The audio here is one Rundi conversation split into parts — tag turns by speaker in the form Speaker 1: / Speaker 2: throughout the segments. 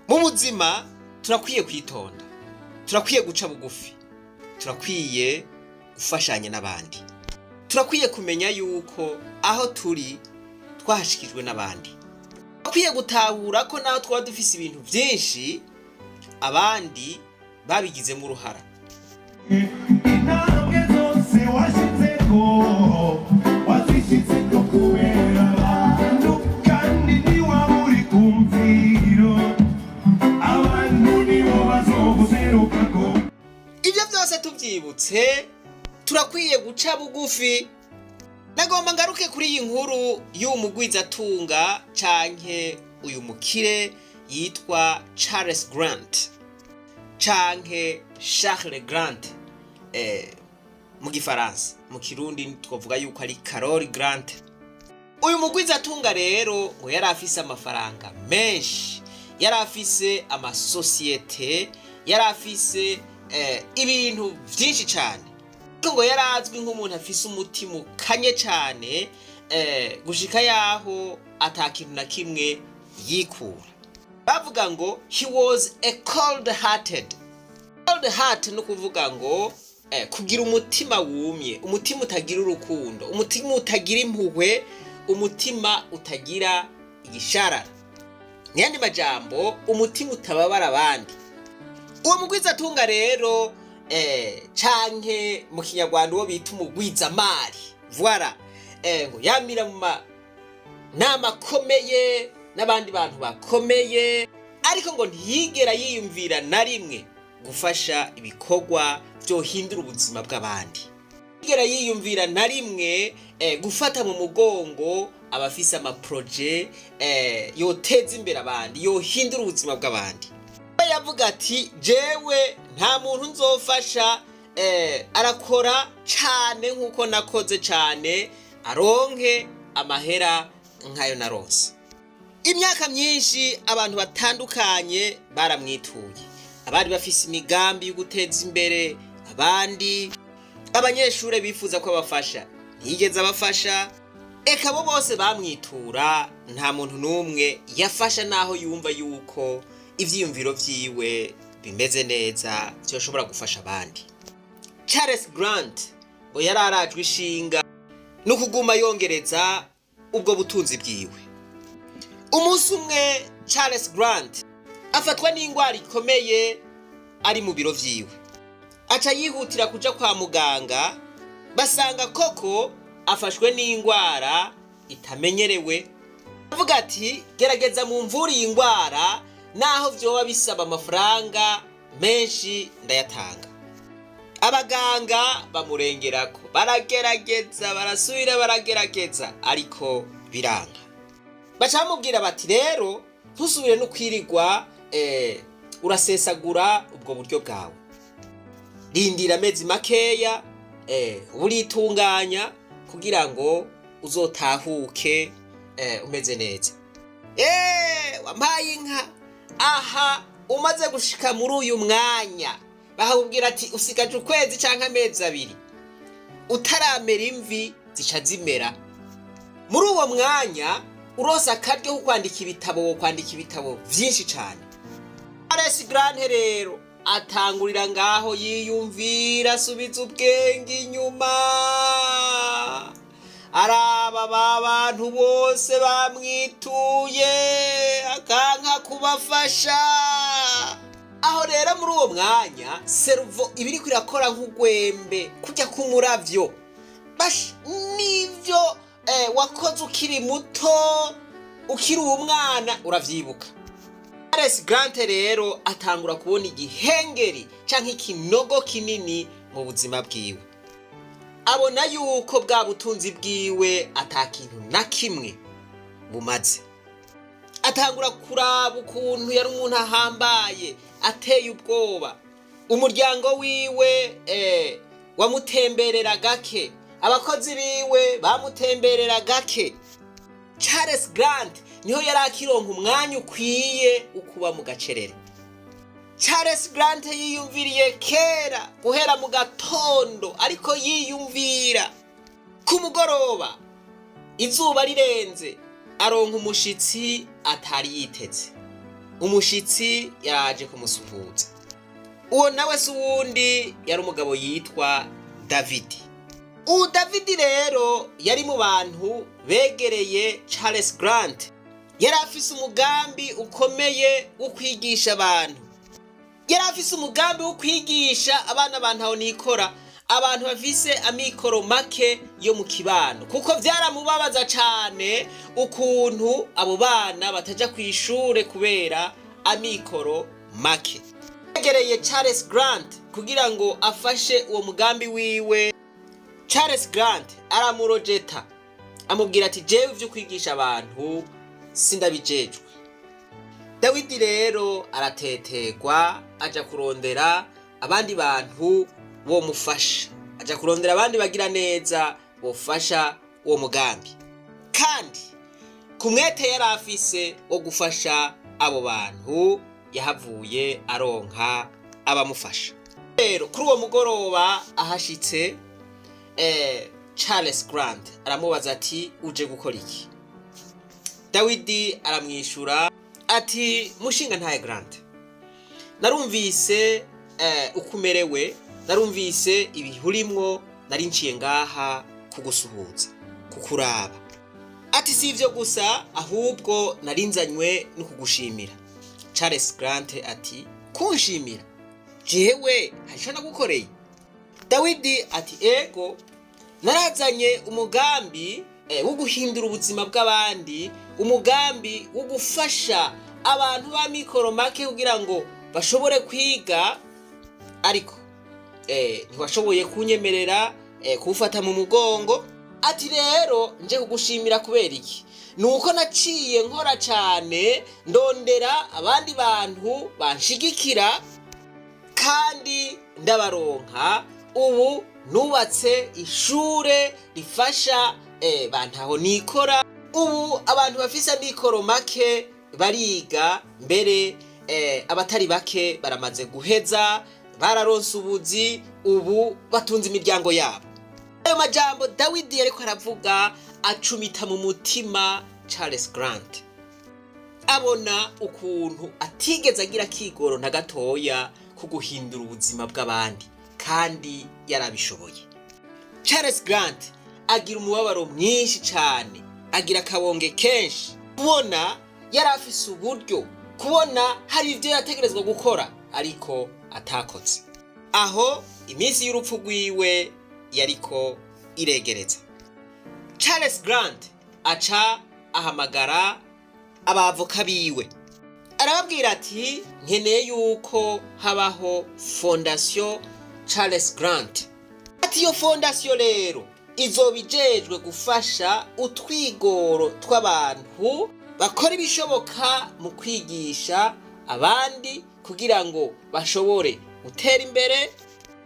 Speaker 1: Mu buzima turakwiye kwitonda, turakwiye guca bugufi, turakwiye gufashanya n'abandi, turakwiye kumenya yuko aho turi twahashikijwe n'abandi. Turakwiye gutahura ko naho twaba dufise ibintu byinshi, abandi babigizemo uruhara.
Speaker 2: Intambwe zose washyizeko, wazishyizeko kubera abantu, kandi niwaba uri ku mviro, abantu nibo bazoguserukako.
Speaker 1: Ibyo byose tubyibutse, turakwiye guca bugufi. Nagomba ngaruke kuri iyi nkuru y'uyu mugwizatunga canke uyu mukire yitwa Charles Grant canke Charles Grant mu Gifaransa. Mu Kirundi twavuga yuko ari Carol Grant. Uyu mugwizatunga rero ngo yari afise amafaranga menshi, yari afise amasosiyete, yari afise ibintu vyinshi cane, ariko ngo yari azwi nk'umuntu afise umutima ukanye cane, gushika yaho ata kintu na kimwe yikura. Bavuga ngo he was a cold hearted. Cold heart ni ukuvuga ngo kugira umutima wumye, umutima utagira urukundo, umutima utagira impuhwe, umutima utagira igisharara. Mu yandi majambo, umutima utababara abandi. Uwo mugwizatunga rero, canke mu Kinyarwanda uwo bita umugwizamari, voilà, ngo yamira mu nama akomeye n'abandi bantu bakomeye, ariko ngo ntiyigera yiyumvira na rimwe gufasha ibikorwa vyohindura ubuzima bw'abandi, ntiyigera yiyumvira na rimwe gufata mu mugongo abafise amaprojets yoteza imbere abandi, yohindura ubuzima bw'abandi. We yavuga ati: "Jewe nta muntu nzofasha, arakora cane nk'uko nakoze cane, aronke amahera nkayo naronse." Imyaka myinshi abantu batandukanye baramwituye, abari bafise imigambi yo guteza imbere abandi, abanyeshure bifuza ko abafasha, ntiyigeze abafasha. Eka bo bose bamwitura, nta muntu n'umwe yafasha, naho yumva yuko ivyiyumviro vyiwe bimeze neza, vyoshobora gufasha abandi. Charles Grant ngo yari arajwe ishinga no kuguma yongereza ubwo butunzi bwiwe. Umunsi umwe Charles Grant afatwa n'ingwara ikomeye ari mu biro vyiwe, aca yihutira kuja kwa muganga, basanga koko afashwe n'ingwara itamenyerewe. Avuga ati: "Gerageza mumvure iyi ngwara, naho vyoba bisaba amafaranga menshi ndayatanga." Abaganga bamurengerako, baragerageza, barasubira baragerageza, ariko biranga. Baca bamubwira bati: "Rero ntusubire no kwirirwa urasesagura ubwo buryo bwawe, rindira amezi makeya, uritunganya kugira ngo uzotahuke umeze neza." Wampaye inka aha, umaze gushika muri uyu mwanya bakakubwira ati usigaje ukwezi canke amezi 2, utaramera imvi zica zimera. Muri uwo mwanya uronse akaryo ko kwandika ibitabo, wo kwandika ibitabo vyinshi cane. Charles Grant rero atangurira ngaho yiyumvira, asubiza ubwenge inyuma, araba ba bantu bose bamwituye akanka kubafasha. Aho rero muri uwo mwanya cerveau iba iriko irakora nk'ugwembe kujya k'umuravyo. Bash nivyo wakoze ukiri muto, ukiri umwana, uravyibuka. Charles Grant rero atangura kubona igihengeri canke ikinogo kinini mu buzima bwiwe, abona yuko bwa butunzi bwiwe ata kintu na kimwe bumaze. Atangura kuraba ukuntu yari umuntu ahambaye, ateye ubwoba. Umuryango wiwe wamutemberera gake, abakozi biwe bamutemberera gake. Charles Grant niho yari akironka umwanya ukwiye wo kuba mu gacerere. Charles Grant yiyumviriye kera guhera mu gatondo, ariko yiyumvira ku mugoroba izuba rirenze, aronka umushitsi atari yiteze. Umushitsi yaraje kumusuhuza. Uwo nawe si uwundi, yari umugabo yitwa Davidi. Ubu Davidi rero yari mu bantu begereye Charles Grant. Yari afise umugambi ukomeye wo kwigisha abantu. Yari afise umugambi wo kwigisha abana ba ntahonikora, abantu bafise amikoro make yo mu kibano, kuko vyaramubabaza cane ukuntu abo bana bataja kw'ishure kubera amikoro make. Yegereye Charles Grant kugira ngo afashe uwo mugambi wiwe. Charles Grant aramurojeta, amubwira ati: "Jewe ivyo kwigisha abantu sindabijejwe." Dawidi rero aratetegwa, aja kurondera abandi bantu bomufasha, aja kurondera abandi bagira neza bofasha uwo mugambi. Kandi ku mwete yari afise wo gufasha abo bantu, yahavuye aronka abamufasha. Rero kuri uwo mugoroba ahashitse, Charles Grant aramubaza ati: "Uje gukora iki?" Dawidi aramwishura ati: "Mushinga ntaye Grant, narumvise uko umerewe, narumvise ibihurimwo, nari nciye ngaha kugusuhuza, kukuraba." Ati: "Si ivyo gusa, ahubwo narinzanywe no kugushimira." Charles Grant ati: "Kunshimira jewe? Hari ico nagukoreye?" Dawidi ati: "Ego, narazanye umugambi wo guhindura ubuzima bw'abandi, umugambi wo gufasha abantu b'amikoro make kugira ngo bashobore kwiga, ariko ntiwashoboye kunyemerera kuwufata mu mugongo." Ati: "Rero nje kugushimira. Kubera iki? Ni uko naciye nkora cyane, ndondera abandi bantu banshigikira kandi ndabaronka. Ubu nubatse ishure rifasha bantaho nikora. Ubu abantu bafise amikoro make bariga, mbere abatari bake baramaze guheza, bararonse ubuzi, ubu batunze imiryango yabo." Ayo majambo Dawidi yariko aravuga acumita mu mutima Charles Grant. Abona ukuntu atigeze agira akigoro na gatoya ko guhindura ubuzima bw'abandi kandi yarabishoboye. Charles Grant agira umubabaro mwinshi cyane, agira akabonge kenshi kubona yari afise uburyo, kubona hari ibyo yategerezwa gukora ariko atakoze. Aho iminsi y'urupfu rwiwe yariko iregereza, Charles Grant aca ahamagara abavoka biwe, arababwira ati: "Nkeneye yuko habaho Fondation Charles Grant." Ati: "Iyo fondation rero izoba ijejwe gufasha utwigoro tw'abantu bakora ibishoboka mu kwigisha abandi kugira ngo bashobore gutera imbere.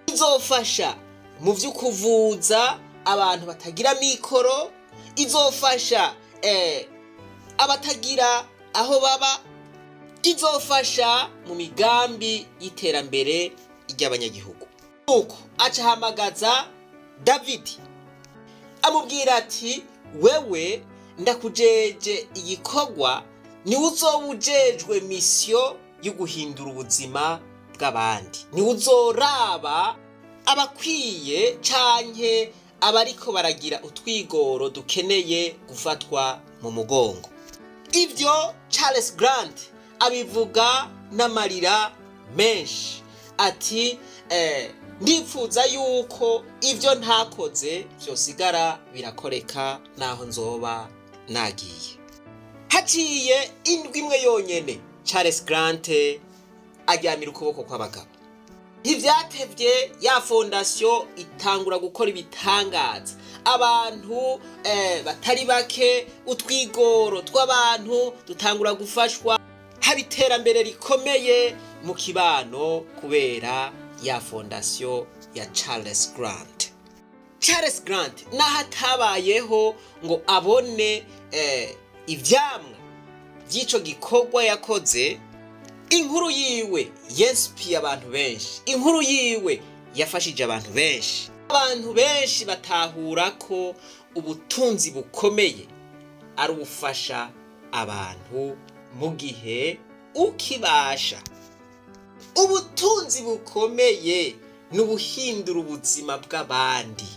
Speaker 1: Izofasha mu byo kuvuza abantu batagira mikoro, izofasha abatagira aho baba, izofasha mu migambi y'iterambere ry'abanyagihugu." Nuko aca ahamagaza Davidi, amubwira ati: "Wewe ndakujeje igikorwa, niwe uzoba ujejwe mission yo guhindura ubuzima bw'abandi, niwe uzoraba abakwiye canke abariko baragira utwigoro dukeneye gufatwa mu mugongo." Ibyo Charles Grant abivuga n'amarira menshi, ati: "Ndipfuza yuko ibyo ntakoze vyosigara birakoreka naho nzoba nagiye." Haciye indwi imwe yonyene, Charles Grant aryamira ukuboko kw'abagabo. Ntivyatevye, ya fondation itangura gukora ibitangaza. Abantu batari bake, utwigoro tw'abantu dutangura gufashwa, haba iterambere rikomeye mu kibano kubera ya fondation ya Charles Grant. Charles Grant naho atabayeho ngo abone ivyamwa by'ico gikorwa yakoze, inkuru yiwe yensipiye abantu benshi, inkuru yiwe yafashije abantu benshi. Abantu benshi batahura ko ubutunzi bukomeye ari ubufasha abantu mu gihe Ukibasha. Ubutunzi bukomeye ni ubuhindura ubuzima bw'abandi.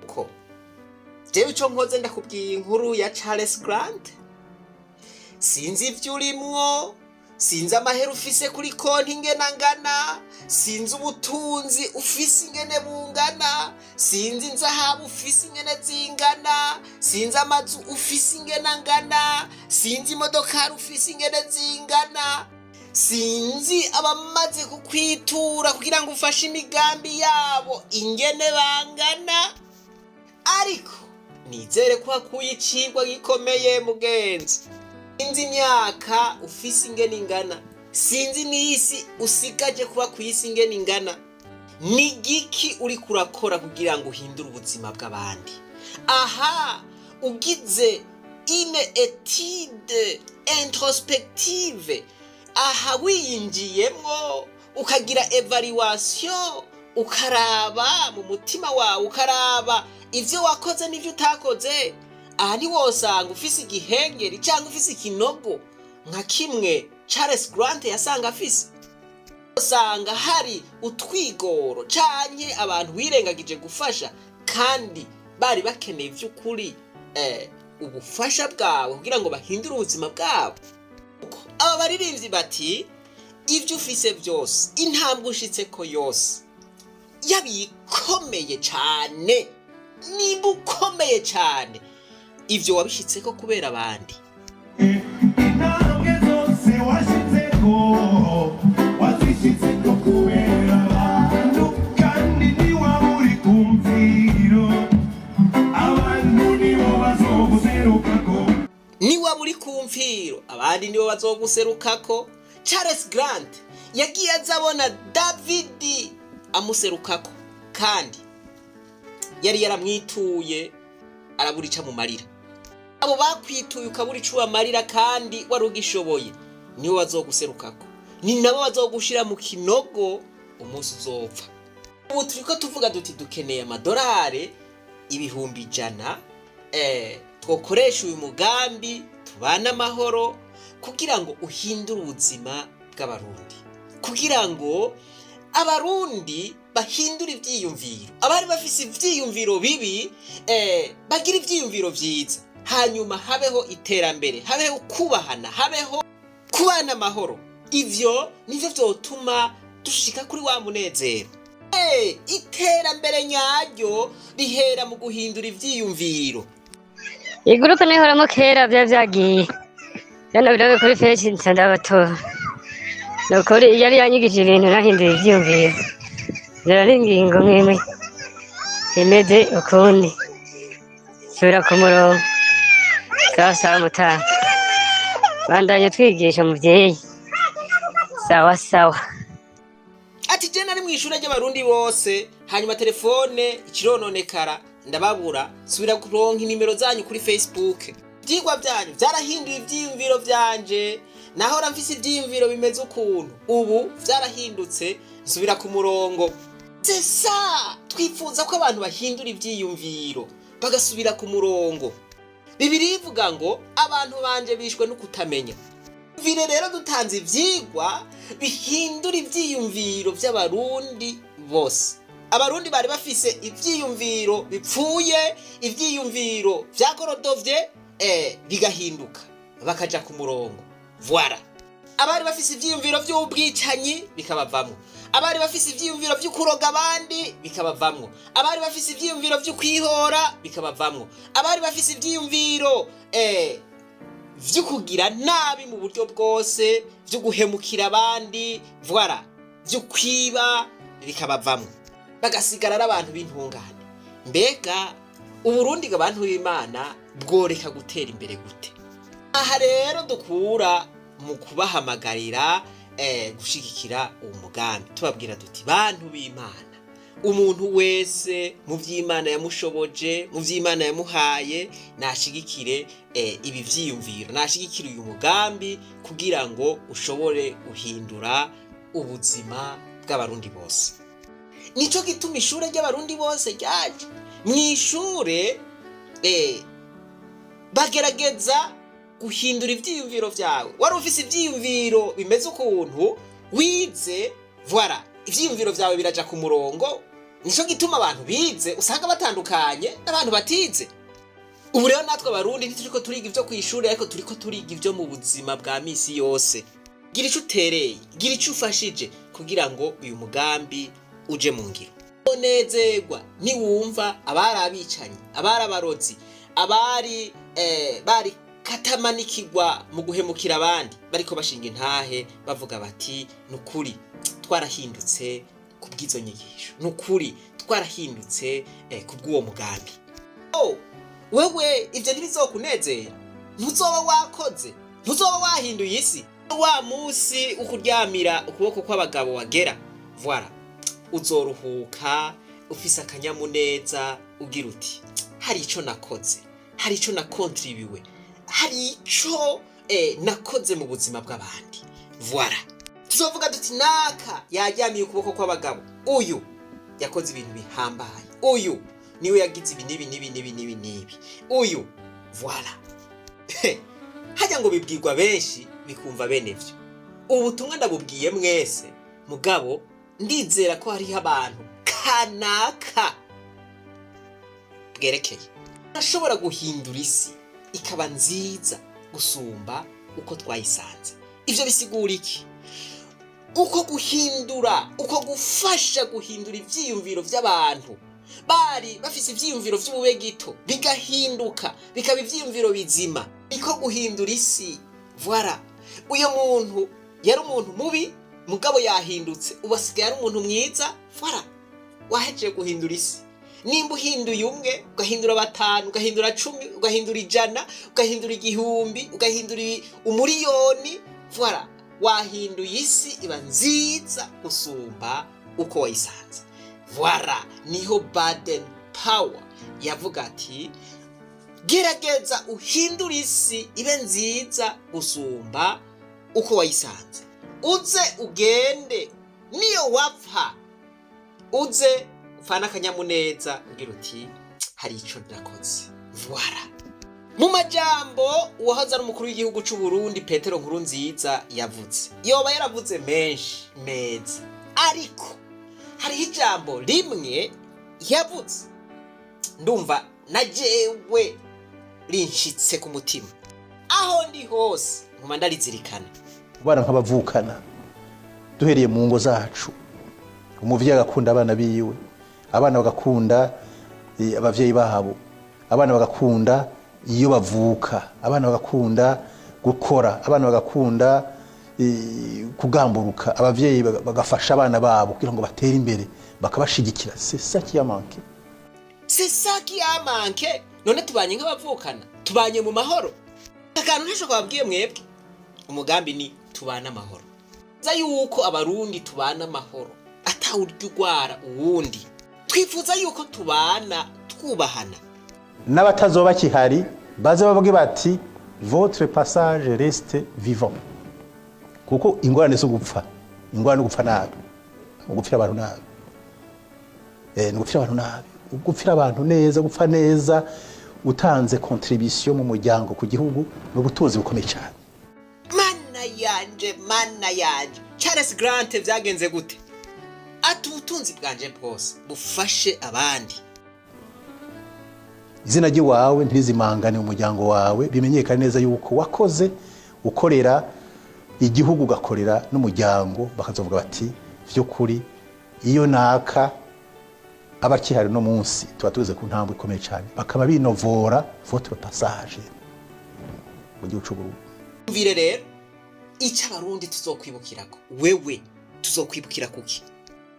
Speaker 1: Ko jewe ico nkoze, ndakubwiye inkuru ya Charles Grant. Sinzi ivyo urimwo, sinzi amahera ufise kuri konti ingene angana, sinzi ubutunzi ufise ingene bungana, sinzi inzahabu ufise ingene zingana, sinzi amazu ufise ingene angana, sinzi imodokari ufise ingene zingana, sinzi abamaze kukwitura kugira ngo ufashe imigambi yabo ingene bangana, ariko nizere ko hakuye icigwa gikomeye, mugenzi. Sinzi imyaka ufise ingene ingana, sinzi n'isi usigaje kuba ku isi ingene ingana. Ni giki uriko urakora kugira ngo uhindure ubuzima bw'abandi? Aha ugize une étude introspective, aha wiyinjiyemwo ukagira évaluation, ukaraba mu mutima wawe, ukaraba ivyo wakoze n'ivyo utakoze, aha ntiwosanga ufise igihengeri cyangwa ufise ikinogo nka kimwe Charles Grant yasanga afise? Usanga hari utwigoro canke abantu wirengagije gufasha kandi bari bakeneye vy'ukuri ubufasha bwawe kugira ngo bahindure ubuzima bwabo. Aba baririmbyi bati: "Ibyo ufise byose, intambwe ushitseko yose, yaba ikomeye cane, nimba ukomeye cane, ivyo wabishitseko kubera abandi."
Speaker 2: Intambwe zose washitseko, wazishitseko kubera abantu, kandi niwaba uri ku mviro, abantu nibo bazoguserukako.
Speaker 1: Niwaba uri ku mfiro, abandi nibo bazoguserukako. Charles Grant yagiye aza abona Davidi amuserukako, kandi yari yaramwituye arabura ico amumarira. Abo bakwituye ukabura ico ubamarira kandi wari ugishoboye, nibo bazoguserukako, ni nabo bazogushira mu kinogo umunsi uzopfa. Ubu turiko tuvuga duti dukeneye amadolari 100,000 twokoresha uyu mugambi tubane amahoro, kugira ngo uhindure ubuzima bw'Abarundi, kugira ngo Abarundi bahindure ivyiyumviro, abari bafise ivyiyumviro bibi bagire ivyiyumviro vyiza, hanyuma habeho iterambere, habeho kubahana, habeho kubana amahoro. Ivyo nivyo vyotuma dushika kuri wa munezero. Iterambere nyaryo rihera mu guhindura ivyiyumviro.
Speaker 3: Iyi groupe nihoramo kera, byari byagiye byana birabe kuri feshi, nca ndabatora. Ni ukuri yari yanyigishije ibintu, nahinduye ivyiyumviro, zera n'ingingo nk'imwe imeze ukundi, nsubira ku murongo. Sawa sawa mutanga, bandanye twigisha muvyeyi, sawa sawa.
Speaker 1: Ati: "Je nari mw'ishure ry'Abarundi bose, hanyuma telefone ikirononekara, ndababura, subira kuronka inimero zanyu kuri Facebook. Ivyigwa vyanyu vyarahinduye ivyiyumviro vyanje. Nahora mfise ivyiyumviro bimeze ukuntu, ubu vyarahindutse, nsubira ku murongo." C'est ça, twifuza ko abantu bahindura ivyiyumviro bagasubira ku murongo. Bibiliya ivuga ngo abantu banje bishwe no kutamenya. Vire rero dutanze ivyigwa bihindura ivyiyumviro vy'Abarundi bose. Abarundi bari bafise ivyiyumviro bipfuye, ivyiyumviro vyagorodovye, bigahinduka bakaja ku murongo. Voilà. Abari bafise ivyiyumviro vy'ubwicanyi bikabavamwo, abari bafise ivyiyumviro vy'ukuroga abandi bikabavamwo, abari bafise ivyiyumviro vy'ukwihora bikabavamwo, abari bafise ivyiyumviro vy'ukugira nabi mu buryo bwose, vyo guhemukira abandi, voilà, vyo kwiba bikabavamwo, bagasigara ari abantu b'intungane. Mbega Uburundi, abantu b'Imana, bworeka gutera imbere gute? Aha rero dukura mu kubahamagarira gushigikira uwo mugambi, tubabwira duti: "Bantu b'Imana, umuntu wese mu vy'Imana yamushoboje, mu vy'Imana yamuhaye, nashigikire ibi vyiyumviro, nashigikire uyu mugambi kugira ngo ushobore guhindura ubuzima bw'Abarundi bose." Nico gituma ishure ry'Abarundi bose ryaje. Mw'ishure bagerageza Guhindura ivyiyumviro vyawe. Wari ufise ivyiyumviro bimeze ukuntu, wize, voilà, ivyiyumviro vyawe biraja ku murongo. Nico gituma abantu bize usanga batandukanye n'abantu batize. Ubu rero natwe Abarundi ntituriko turiga ivyo kw'ishuri, ariko turiko turiga ivyo mu buzima bwa misi yose. Gira ico utereye, gira ico ufashije kugira ngo uyu mugambi uje mu ngiro. Onezerwa niwumva abari abicanyi, abari abarozi, abari bari katamanikirwa mu guhemukira abandi, bariko bashinga intahe bavuga bati: "Nukuri twarahindutse kubw'izo nyigisho, nukuri twarahindutse kubw'uwo mugambi." Oh, wewe ivyo ntibizokunezera? Ntuzoba wakoze? Ntuzoba wahinduye isi? Wa musi ukuryamira ukuboko kw'abagabo wagera, voilà, uzoruhuka ufise akanyamuneza, ugira uti: "Hari ico nakoze, hari ico nakontribiwe, hari ico nakoze mu buzima bw'abandi." Voilà, tuzovuga duti: "Naka yaryamiye ukuboko kw'abagabo, uyu yakoze ibintu bihambaye, uyu niwe yagize ibi n'ibi n'ibi n'ibi n'ibi n'ibi, uyu." Voilà, hajya ngo bibwirwa benshi bikumva bene vyo. Ubu butumwa ndabubwiye mwese, mugabo ndizera ko hariho abantu kanaka bwerekeye. Ashobora guhindura isi ikaba nziza gusumba uko twayisanze. Ivyo bisigura iki? Uko guhindura, uko gufasha guhindura ivyiyumviro vy'abantu bari bafise ivyiyumviro vy'ububegito, bigahinduka bikaba ivyiyumviro bizima, niko guhindura isi. Voilà, uyo muntu yari umuntu mubi, mugabo yahindutse, ubu asigaye ari umuntu mwiza. Voilà, wahejeje guhindura isi. Nimba uhinduye umwe, ugahindura batanu, ugahindura 10, ugahindura 100, ugahindura 1000, ugahindura 1,000,000, voilà, wahinduye isi iba nziza gusumba uko wayisanze. Voilà, niho Baden Powell yavuga ati: "Gerageza uhindure isi ibe nziza gusumba uko wayisanze, uze ugende, niyo wapfa uze upfana akanyamuneza, ugira uti: 'Hari ico nakoze.'" Voilà, mu majambo uwahoze ari umukuru w'igihugu c'u Burundi Petero Nkurunziza yavuze, yoba yaravuze menshi meza, ariko hariho ijambo rimwe yavuze ndumva na jewe rinshitse ku mutima. Aho ndi hose nkuma ndarizirikana.
Speaker 4: Kubana nk'abavukana, duhereye mu ngo zacu, umuvyeyi agakunda abana biwe, abana bagakunda abavyeyi babo, abana bagakunda iyo bavuka, abana bagakunda gukora, abana bagakunda kugamburuka, abavyeyi bagafasha abana babo kugira ngo batere imbere, bakabashigikira. C'est ça qui a manqué.
Speaker 1: C'est ça qui a manqué. None tubanye nk'abavukana, tubanye mu mahoro? Akantu ntashobora babwiye mwebwe, umugambi ni tubane amahoro, za yuko Abarundi tubana amahoro, atawurya urwara uwundi. Twifuza yuko tubana twubahana.
Speaker 4: N'abatazoba bakihari baze bavuge bati: "Votre passage reste vivant." Kuko ingorane zo gupfa, ingorane no gupfa nabi, ugupfira abantu nabi, ni ugupfira abantu nabi. Gupfira abantu neza, gupfa neza, utanze contribution mu muryango, ku gihugu, ni ubutunzi bukomeye cyane.
Speaker 1: Mana yanje, mana yanje! Charles Grant byagenze gute? Ati: "Ubutunzi bwanje bwose bufashe abandi."
Speaker 4: Izina ry'iwawe ntirizimangane mu muryango wawe, bimenyekane neza yuko wakoze, ukorera igihugu, ugakorera n'umuryango, bakazovuga bati: "By'ukuri iyo naka aba akihari no munsi tuba tugeze ku ntambwe ikomeye cyane." Bakaba binovora votre passage mu gihugu cy'u Burundi.
Speaker 1: Mvire rero icyo Abarundi tuzokwibukirako. Wewe tuzokwibukira kuki?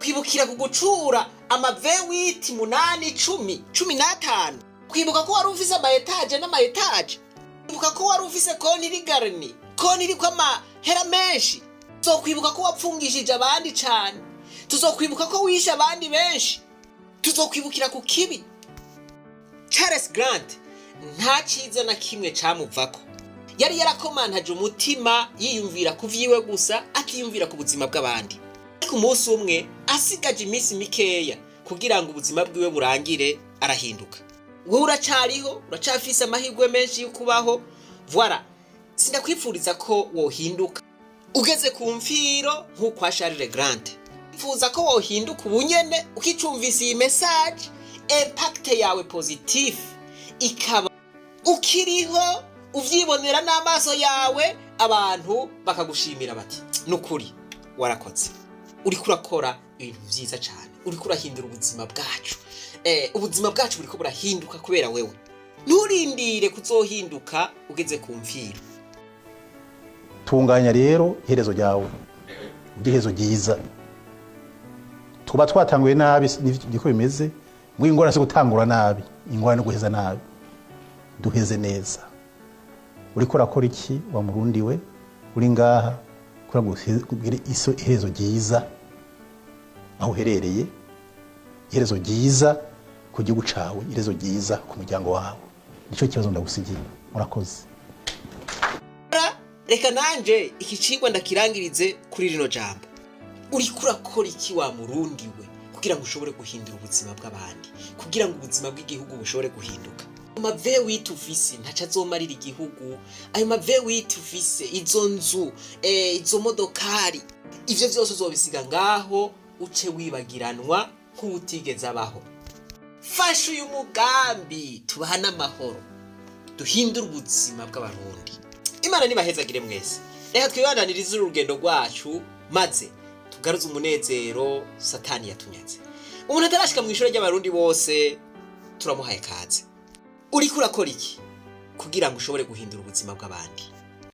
Speaker 1: Kwibukira ku gucura ama V8, 8, 10, 15? Kwibuka ko wari ufise ama étages n'ama étages? Kwibuka ko wari ufise konti iri garni, konti iriko amahera menshi? Tuzokwibuka ko wapfungishije abandi cane? Tuzokwibuka ko wishe abandi benshi? Tuzokwibukira ku kibi? Charles Grant nta cyiza na kimwe camuvako. Yari yarakomantaje umutima, yiyumvira ku vyiwe gusa, atiyumvira ku buzima bw'abandi. Ariko umunsi umwe, asigaje iminsi mikeya kugira ngo ubuzima bwiwe burangire, arahinduka. Wowe uracariho, uracafise amahirwe menshi yo kubaho. Voilà. Sindakwifuriza ko wohinduka ugeze ku mfiro nk'ukwa Charles Grant. Mfuza ko wohinduka ubunyene ukicumvisa iyi message, impact yawe positif ikaba ukiriho, uvyibonera n'amaso yawe, abantu bakagushimira bati: "Nukuri warakoze, uriko urakora ibintu vyiza cane, uriko urahindura ubuzima bwacu, ubuzima bwacu buriko burahinduka kubera wewe." Nturindire kuzohinduka ugeze ku mfiro.
Speaker 4: Tunganya rero iherezo ryawe, ugire iherezo ryiza. Tuba twatanguye nabi, niko bimeze. Mu ingorane si gutangura nabi, ingorane no guheza nabi. Duheze neza. Uriko urakora iki, wa Murundi we uri ngaha, kugira ngo ugire iherezo ryiza aho uherereye, iherezo ryiza ku gihugu cawe, iherezo ryiza ku muryango wawe? Nicyo kibazo ndagusigiye. Murakoze.
Speaker 1: Reka nanje iki cigwa ndakirangirize kuri rino jambo: uriko urakora iki, wa Murundi we, kugira ngo ushobore guhindura ubuzima bw'abandi, kugira ngo ubuzima bw'igihugu bushobore guhinduka? Ayo ma V8 ufise ntaco azomarira igihugu. Ayo ma V8 ufise, izo nzu, izo modokari, ivyo vyose uzobisiga ngaho, uce wibagiranwa nk'uwutigeze abaho. Fasha uyu mugambi, tubane amahoro, duhindure ubuzima bw'Abarundi. Imana nibahezagire mwese. Reka twibandanirize urugendo rwacu, maze tugaruze umunezero Satani yatunyaze. Umuntu atarashika mu ishuri ry'Abarundi bose, turamuhaye kaze. Uriko urakora iki kugira ngo ushobore guhindura ubuzima bw'abandi?